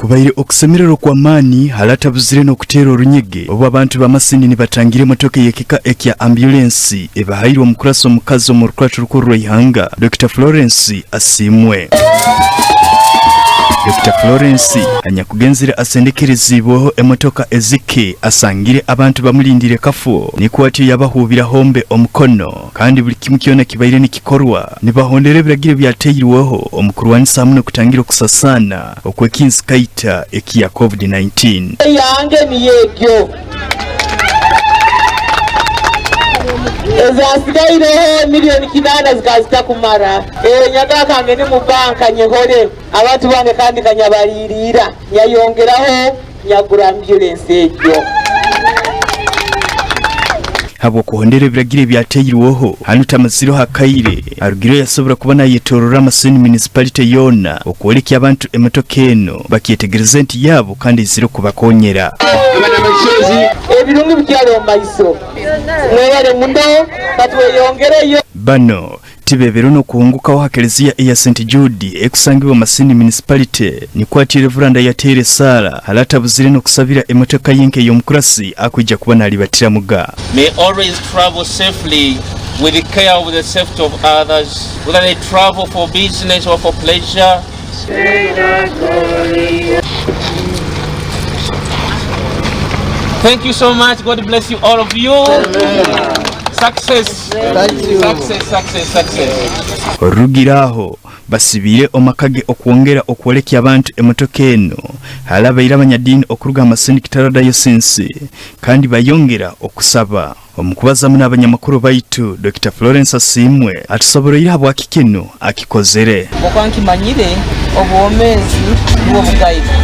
Kubaire okusemererwa okw'amaani hare atabuzire n'okuteera orunyege obu abantu ba Masindi nibatangira emotoka ey'ekika ekya ambyulensi ebahairwe omukurasi omukazi omu rukurato rukuru rw'eihanga, Dokita Florence Asiimwe. Dokita Florence anyakugenzire asindikiriziibweho emotoka ezike asangire abantu bamulindiire kafwo nikwo atyo yabahuubira hombe omukono kandi buri kimwe kyona kibaire nikikorwa nibahondera ebiragiro ebyatairweho omu kurwanisa hamwe n'okutangira okusasaana okw'ekinsi kaita ekiya Covid 19. Eyange niyo egyo. Ezasigaireho milioni kinaana zikaba zitakumara. Nyaga kange ni mu banka nyehore abantu bange kandi kanyabariirira nyayongeraho nyagura ambyulensi egyo. Habw'okuhondera ebiragiro ebyatairweho, hanu tamazireho akaire, arugireyo yasobora kuba nayetorora Masindi Municipality yoona okwolekya abantu emotoka eno bakyetegereze nti yaabo kandi eizire kubakonyera. Ebirungi bikyali omu maiso. Mwebale muno, katweyongereyo. Bano Tibebirwe n'okuhungukaho ha Kelezia eya Saint Jude ekusangibwa Masindi Municipality, nikwo atyo Revuranda yateire esaara hare atabuzire n'okusabira emotoka ye nk'ey'omukurasi akwija kuba nalibatiramuga. May always travel safely with care of the safety of others, whether they travel for business or for pleasure. Thank you so much. God bless you all of you. Success. Success, success, success. Orurugira aho basibiire omaka ge okwongera okwolekya abantu emotoka eno hare abaire abanyadiini okuruga aha Masindi Kitara Diocese kandi bayongera okusaba. Omu kubazamu n'abanyamakuru baitu, Dokita Florence Asiimwe atusoboroire habwaki kinu akikozere. Nk'oku nkimanyire, obwomeezi nubwo bugaiga.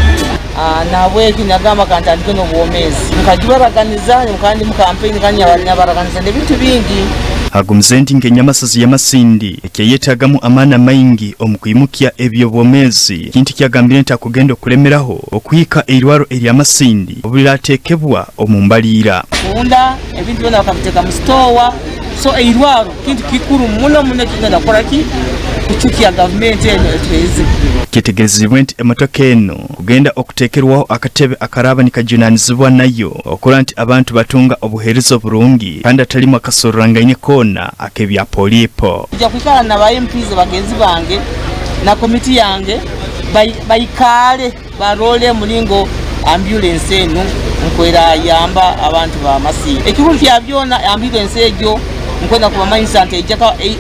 Nahabweki nagamba kantandike n'obwomeezi. Nkagibaraganiza kandi ndi mu kampeyini kandi nabaraganiza n'ebintu bingi. Agumize nti nk'enyamasazi ya Masindi ekyeyetagamu amaani amaingi omu kwimukya eby'obwomeezi, kintu ekyagambire nti akugenda okulemeraho okuhika eirwaro erya Masindi obu rirateekebwa omu mbaliira. Kunda ebintu byona bakabiteeka mu sitoowa, so eirwaro kintu kikuru muno muno ekitugenda kukora ki? Kucukya gavumenti enu etuheereze. Kyetegerezibwe nti emotoka enu kugenda okuteekerwaho akatebe akaraaba nikajunanizibwa nayo okurora nti abantu batunga obuheereza oburungi kandi hatalimu akasoororangaine koona ak'ebya poliipo. Nija kwikara na ba MPs bagenzi bange na komiti yange baikaale. Barole omuringo ambyulensi enu nku erayamba abantu ba Masindi. Ekikuru kya byona, ambyulensi egyo nkwenda kubamanyisa nti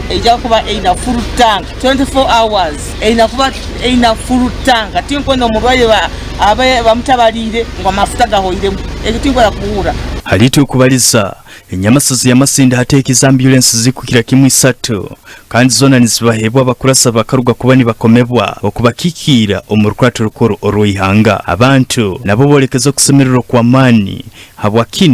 eija kuba eine full tank 24 hours, eine kuba eine full tank. Tinkwenda omurwaire abe bamutabariire ngu amafuta gahoiremu, ekyo tinkwenda kuhurra. Hariho tukubariza Enyamasazi ya Masindi hateekize ambyulensi zirikukira kimwe isatu kandi zoona nizibaheebwa abakurasi abakaruga kuba nibakomebwa okubakikiira omu rukurato rukuru orw'eihanga. Abantu nabo borekeze okusemererwa okw'amaani habwa kinu.